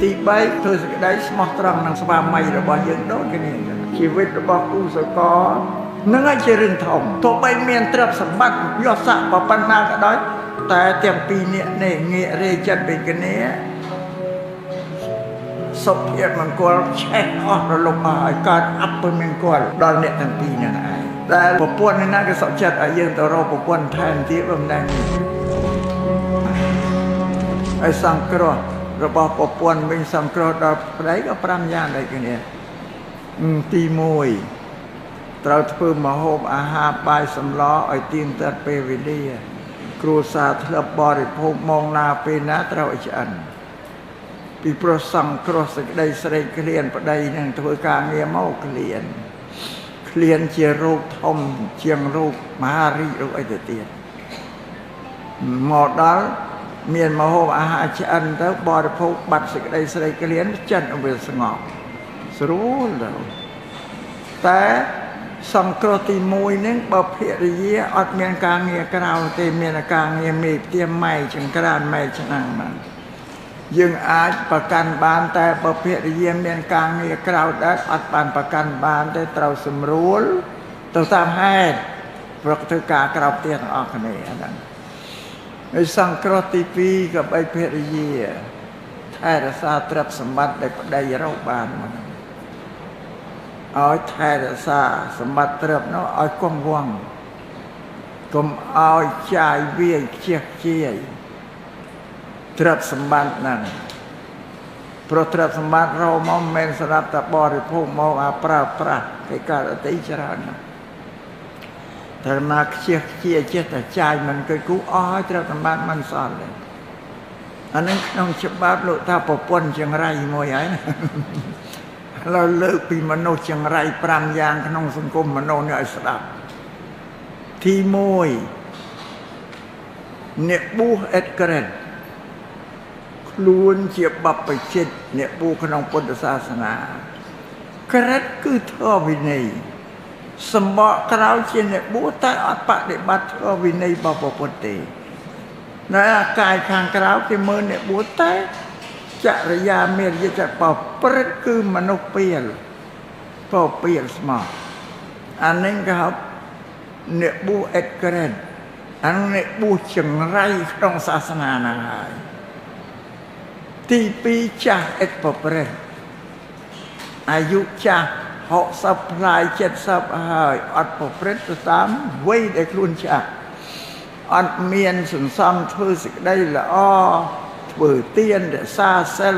ទី3ធ្វើសេចក្តីស្មោះត្រង់នឹងស្វាមីរបស់យើងដូចគ្នាជីវិតរបស់គូសកលនឹងហើយជារឿងធំទោះបីមានទ្រព្យសម្បត្តិយសស័ក្តិប៉ុណ្ណាក៏ដោយតែទាំងពីរនាក់នេះងាករេចិត្តពីគ្នាសុភមង្គលឆេះអស់រលំអស់ឲ្យកើតអពមង្គលដល់អ្នកទាំងពីរនឹងឯងដែលប្រពន្ធនេះណាគេសុខចិត្តឲ្យយើងទៅរកប្រពន្ធថែមទៀតបំណងនេះឲ្យសង្គ្រោះរបស់ប្រពន្ធវិញសង្គ្រោះដល់ប្តីក៏5យ៉ាងដូចគ្នាទី1ត្រូវធ្វើម្ហូបអាហារបាយសម្លឲ្យទៀងទាត់ពេលវេលាគ្រួសារធ្លាប់បរិភោគម៉ោងណាពេលណាត្រូវឲ្យឆ្អិនពីព្រោះសង្គ្រោះសេចក្តីស្រេកឃ្លានប្តីនឹងធ្វើការងារមកឃ្លានឃ្លានជារោគធំជាងរោគមហារីករោគអីទៅទៀតមកដល់មានម្ហូបអាហារឆ្អិនទៅបរិភោគបាត់សេចក្តីស្រេកឃ្លានចិត្តវាស្ងប់ស្រួលទៅតែសង្គ្រោះទី1នឹងបើភរិយាអត់មានការងារក្រៅទេមានការងារមេផ្ទះម៉ែចង្ក្រានម៉ែឆ្នាំបានយើងអាចប្រកាន់បានតែបើភរិយាមានការងារក្រៅដែរអត់បានប្រកាន់បានទេត្រូវសម្រួលទៅតាមហេតុព្រោះធ្វើការក្រៅផ្ទះទាំងអស់គ្នាហ្នឹងហើយសង្គ្រោះទី2ក៏បីភរិយាថែរក្សាទ្រព្យសម្បត្តិដែលប្តីរកបានមកឲ្យថែរក្សាសម្បត្តិទ្រព្យនោះឲ្យគង់វង្សកុំឲ្យចាយវាយខ្ជះខ្ជាយទ្រព្យសម្បត្តិហ្នឹងព្រោះទ្រព្យសម្បត្តិរកមកមិនមែនសម្រាប់តែបរិភោគមកអាប្រើប្រាស់គេកើតអតិច្រើនណាស់តែមកខ្ជះខ្ជាយចេះតែចាយមិនគិតគូរអស់ហើយទ្រព្យសម្បត្តិមិនសល់ទេអានឹងក្នុងច្បាប់លោកថាប្រពន្ធចង្រៃមួយហើយណាឥឡូវលើកពីមនុស្សចង្រៃ5យ៉ាងក្នុងសង្គមមនុស្សនេះឲ្យស្ដាប់ទី1អ្នកបួសអិតក្រិតខ្លួនជាបព្វជិតអ្នកបួសក្នុងពុទ្ធសាសនាក្រិតគឺធម៌វិន័យសម្បកក្រៅជាអ្នកបួសតែអត់បដិបត្តិធម៌វិន័យរបស់ពុទ្ធទេនៅអាកាយខាងក្រៅគេមើលអ្នកបួសតែចរិយាមេរយាទប្រព្រឹត្តគឺមនុស្សពីលពពីលស្មោះអានេះគេហៅអ្នកបួសអិតក្រិតអានោះអ្នកបួសចង្រៃក្នុងសាសនាហ្នឹងហើយទី2ចាស់អិតប្រព្រឹត្តអាយុចាស់60ផ្លាយ70ហើយអត់ប្រព្រឹត្តទៅតាមវ័យដែលខ្លួនចាស់អត់មានសន្សំធ្វើសេចក្តីល្អធ្វើទានរក្សាសិល